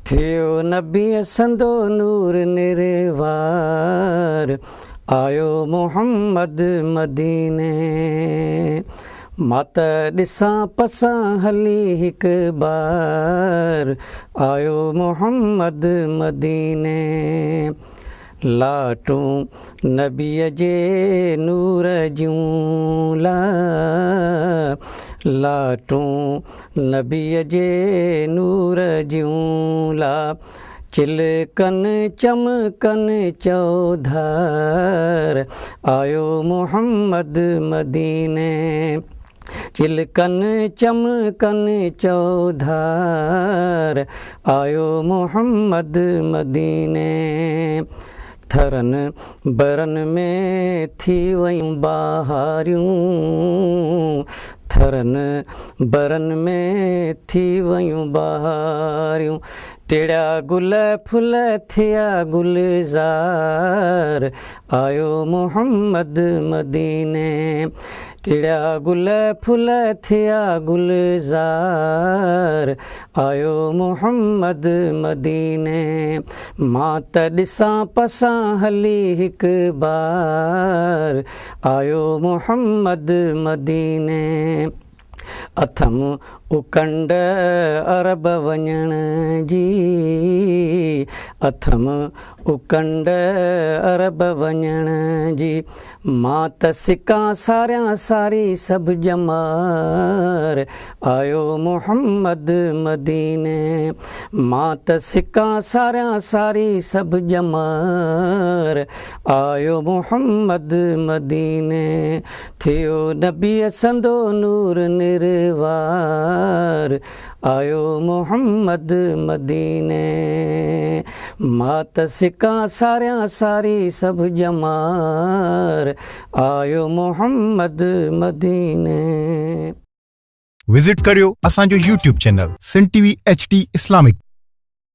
ٿيو نبيء سندو نور نروار، آيو محمد مديني. مان ته ڏسان پسان هلي هڪ بار، آيو محمد مديني. لاٽون نبيء جي نور جون لا لاٽون نبيء جي نور جون لا چلڪن چمڪن چوڌار آيو محمد مديني. چلڪن چمڪن چوڌار آيو محمد مديني. ٿرن برن ۾ ٿي ويون بهاريون ٿرن برن ۾ ٿي ويون بهاريون ٽڙيا گل ڦل ٿيا گلزار آيو محمد مديني. ٽڙيا گل ڦل ٿيا گلزار آيو محمد مديني. مان ته ڏسان پسان هلي هڪ بار آيو محمد مديني. اٿم اڪنڊ عرب وڃڻ جي اٿم اڪنڊ عرب وڃڻ جي مان ته سڪان ساريان ساري سڀ ڄمار آيو محمد مديني. مان ته سڪان ساريان ساري سڀ ڄمار آيو محمد مديني. ٿيو نبيء سندو نور نروار آيو محمد مديني. مان ته سڪان ساريان ساري سڀ ڄمار آيو محمد مديني. وزٽ ڪريو اسان جو YouTube channel Sindh T V H D Islamic.